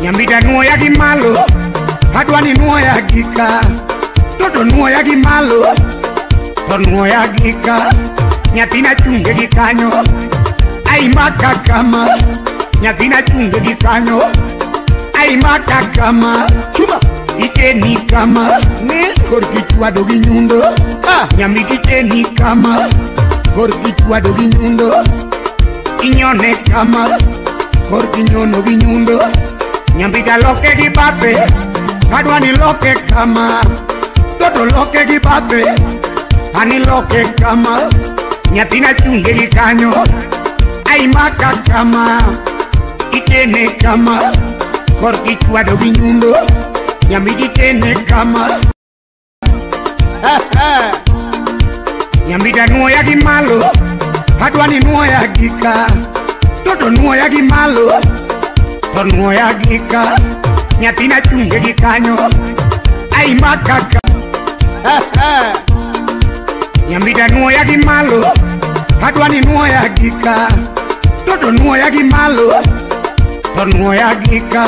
Nyambita nuoya gi malo, adwa ni nuoya gi ka. Toto nuoya gi malo, to nuoya gi ka. Nyathina chunge gi kanyo, ai maka kama. Nyathina chunge gi kanyo, ai maka kama. Chuma iteni kama, ne korki chwado gi nyundo. Nyamiti iteni kama, korki chwado gi nyundo. Inyone kama, korki nyono gi nyundo. Nyambita loke gi bathe, adwa ni loke kama. Toto loke gi bathe, ani loke kama. Nyathina chunge gi kanyo, ai maka kama. Itene kama, korki chwado gi nyundo. Nyambita itene kama. Nyambita nuoya gi malo, adwa ni nuoya gi ka. Toto nuoya gi malo, to nuoya gi ka. Nyathina chunge gi kanyo, ai maka ka. Nyambita nuoya gi malo, adwa ni nuoya gi ka. Toto nuoya gi malo, to nuoya gi ka.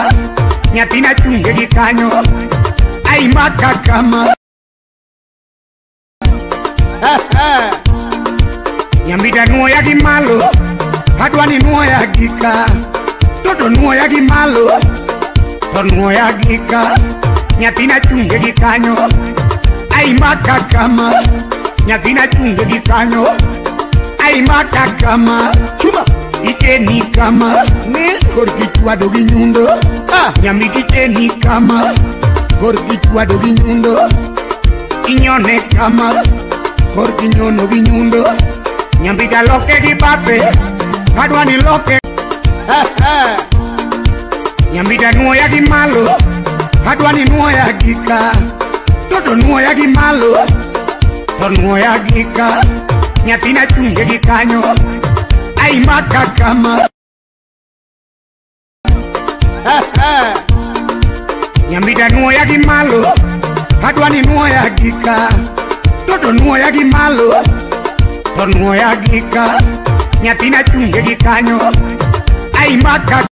Nyathina chunge gi kanyo, ai maka kama. Nyambita nuoya gi malo, adwa ni nuoya gi ka. Toto nuoya gi malo, to nuoya gi ka. Nyathina chunge gi kanyo, ai maka kama. Nyathina chunge gi kanyo, ai maka kama. Chuma iteni kama, ne korki chwado gi nyundo. Nyamiti iteni kama, korki chwado gi nyundo. Inyone kama, korki nyono gi nyundo. Nyambita loke gi bathe, adwa ni loke. Nyambita nuoya gi malo, adwa ni nuoya gi ka. Toto nuoya gi malo, to nuoya gi ka. Nyathina chunge gi kanyo, ai maka kama. Nyambita nuoya gi malo, adwa ni nuoya gi ka. Toto nuoya gi malo, to nuoya gi ka. Nyathina chunge gi kanyo, ai maka.